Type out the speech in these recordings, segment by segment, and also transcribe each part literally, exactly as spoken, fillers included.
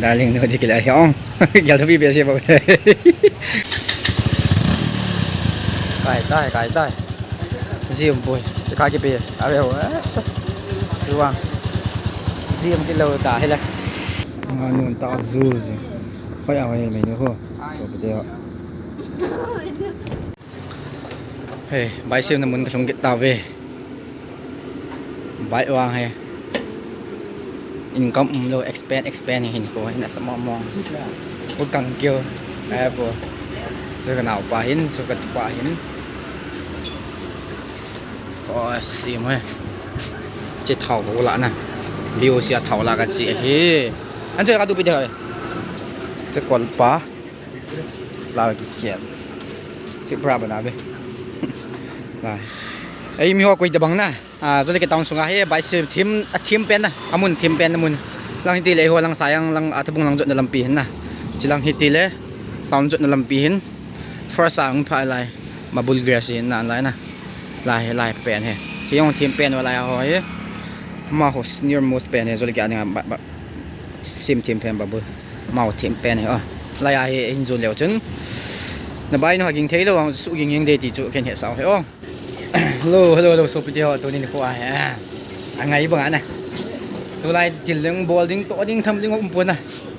Darling nu dikila hiong. Gel thapi behseh bou. Kai tai, kai tai. Jim pui. Chika kipe. Ave ho. Asa. Ruang. Jim kilo ta hila. Nga nun ta zu zu. Hoi a hoi mei nu ho. So pute ho. He, bike semna mun kalhung kit tauve. Bike vang he. Income umlou, expand, expand hinkho, hina sa mong mong. Ko kang kio, kaya ko. Chu kanaopa hin, chu katupa hin. Ko sem he. Che thao ko la na. B O C a thao la kache he. An che katupi de he. Che kolpa. Lau kikhel. Thipra bana be. Lai. Ei, mi ho koi tabang na. Ah, Zolike town sunga hi bike sem thim, a thim pen na. Amun thim pen na mun. Lang hiti le ho lang sayang lang athabung lang jotna lampi hin na. Chilang hiti le town jotna lampi hin. First a hung pha lai. Mabul grass hin na lai na. Lai, lai pen he. Thiyong thim pen wa lai ho he. Ma ho senior most pen he. Zolike ani ba, ba. Sim thim pen babul. Mau thim pen hi, oh. Lai a hi hin jun leu chun. Na bai nu ha ging thei lou, ang su ging ging de ti chu ken he sao hi, oh. Hello, hello, hello, sopite ho, tuni nikho a hi. A ngai bang a na. Tulai til leng bol ding, to ding, tham ding, um pon na.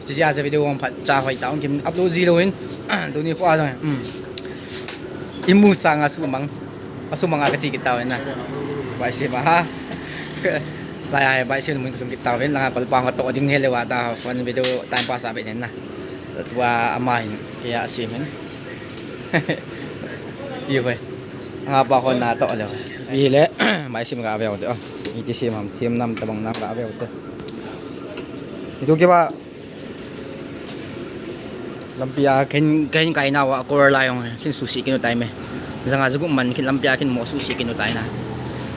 Chi ja video hung phat cha hoi ta, hung kim upload ji lou hin. Tuni nikho a jong, um. Imu sanga sumang. Asumang a kachi kit tau hin na. Bike sem a ha. Lai a hi bike sem mun kalhung kit tau hin, langa kolpa ho to ding he leu a ta, fun video time pass a be nen na. Tua ama hin, ya sem hin. Ti hoi. Nga pa ho na to leu. Pi le, bike sem ka ve o te. Iti sem ham, sem nam tabang nam ka ve o te. Itu ke ba, Lampi a ken, ken kai nau a kor lai jong, ken susi kinu tai me. Janga jagu man ken lampi a ken mo susi kinu tai na.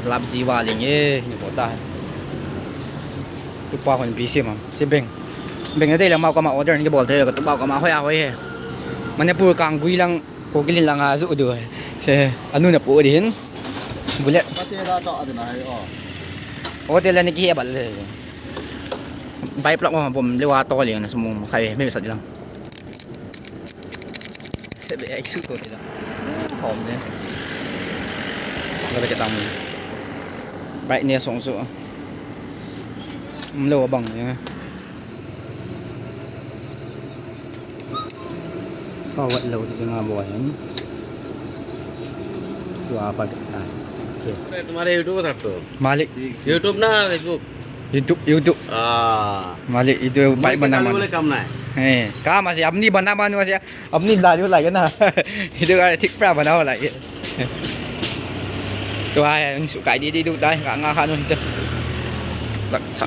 Lap ji wa ling e, ni ko ta. Tupa hon bi si ma, si beng. Beng na dei lang mau kama order ni bol thei, ka tupa kama hoi a hoi he. Manipur kang gui lang, ko kilin lang a ju du he. Se, anu na pu di hin. Bullet. Pati la to adu na hai o. Hotel la ni ki he bal le. Bai plak mo bom le wa to le na sumung khai me sa dilang. Se be ai su to dilang. Hom ne. Lo ke tam. Bai ne song su. Lo bang ne. Ka wat lou ti nga bo hin. Tua pa ta. Okay. तुम्हारे YouTube पर तो Malik. YouTube ना Facebook? YouTube, YouTube. हाँ। Malik, itu bike bana mana? बोले काम ना है। Eh, काम asi, apni bana mana asi, apni laju lagi na. Itu ka thik pra bana lagi. Tua hai, su kai di di du dai, nga nga hanu itu. Lak tha.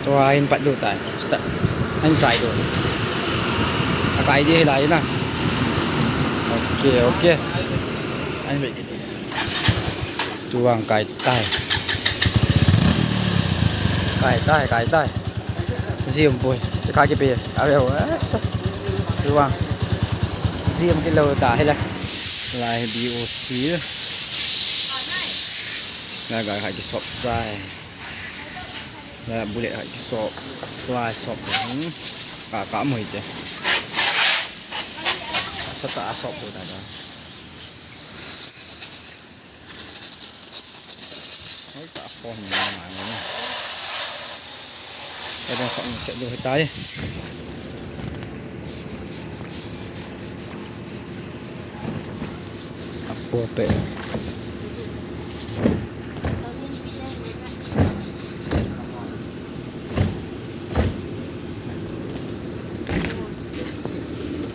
Tua hin pat du tai. Start. An kai du. A kai di lai na. Okay, okay. An be. Tuang kai tai. Kai tai, kai tai. Jim pui. Chika kipe. Ave ho. Asa. Tuang. Jim kilo ta hila. Lai B O C. Na ga hai ki sop sai. Na bullet hai ki sop. Fly sop. Hmm. Ka ka mo ite. Sa ta sop ko ta ta. Hoi ta phone ni ma ni. Ka da phone se do tai. Apo pe.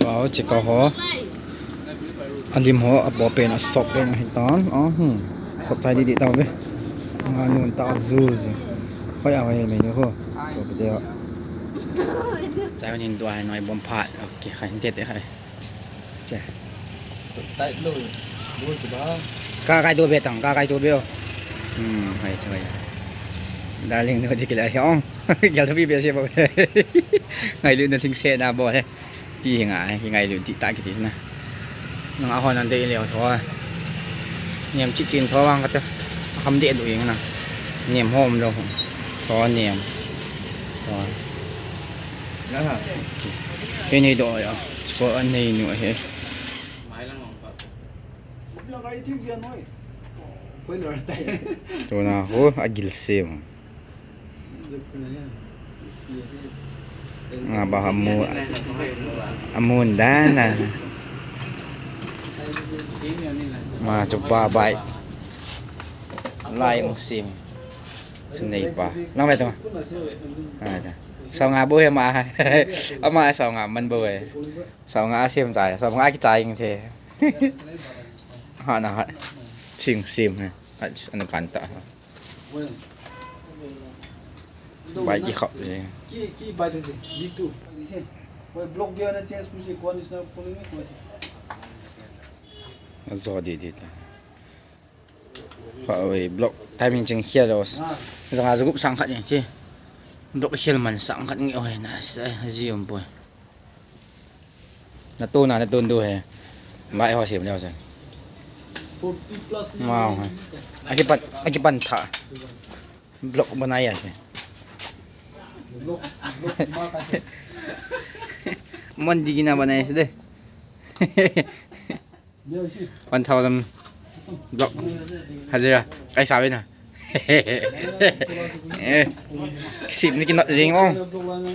Wow, chika ho. Alim ho, apo pen, asop pen, ahitan. Ah, hmm. Sop chai di di tau ve. Nga nun ta zu zu. Hoi a hoi mei nu ho. Sop te ho. Chai hon hin tua hai noi bom phat. Okay, khai hin te te hai. Che. Tai lo. Bol tu ba. Ka kai tu be tang, ka kai tu be o. Hmm, hai chai. Darling nu di kila hiong. Gel thapi behseh bou. Ngailut na lhingset na bou he. Ti hi ngai, hi ngailut ti ta kiti na. Nang a hon an dei leo tho. Nem chit chin tho vang kata. Ham dei du ing na. Nem hom lo. Ko nem. Ko. Lah ha. Okay. Hei nei doh a. Ko anei nu ahi. Tuna ho agil sem. Nga ba amu, amun dan a. Ma chu ba bai. Lai ung sim. Sinei pa. Lang ve tu. Ai ta. Sao nga bo he ma. Ama sao nga man bo he. Sao nga sim chai. Sao nga ki chai ing the. Ha na ha. Ching sim he. Ach, anu kan ta. Bai ki khap je. Ki, ki bai te je. Ni tu. Ni se. Wai block dia na change ku se ko ni sna polling ni ko se. Zo di di ta. Kha wai block timing ching khia lo. Ah. Zanga zugup sang khat ni che. Block khel man sang khat ngi oi na sa ji um poi. Na tu na, na tu du he. Mai ho sim leo sen. Forty plus ni. Mau he. Aki pan, aki pan tha. Block banai ase. Block, block ma ka se. Mon di kina banai ase de. Leo si. One thousand block. Hazira. Kai sabi na. Eh. Sip ni kinot jing ong. Block la na.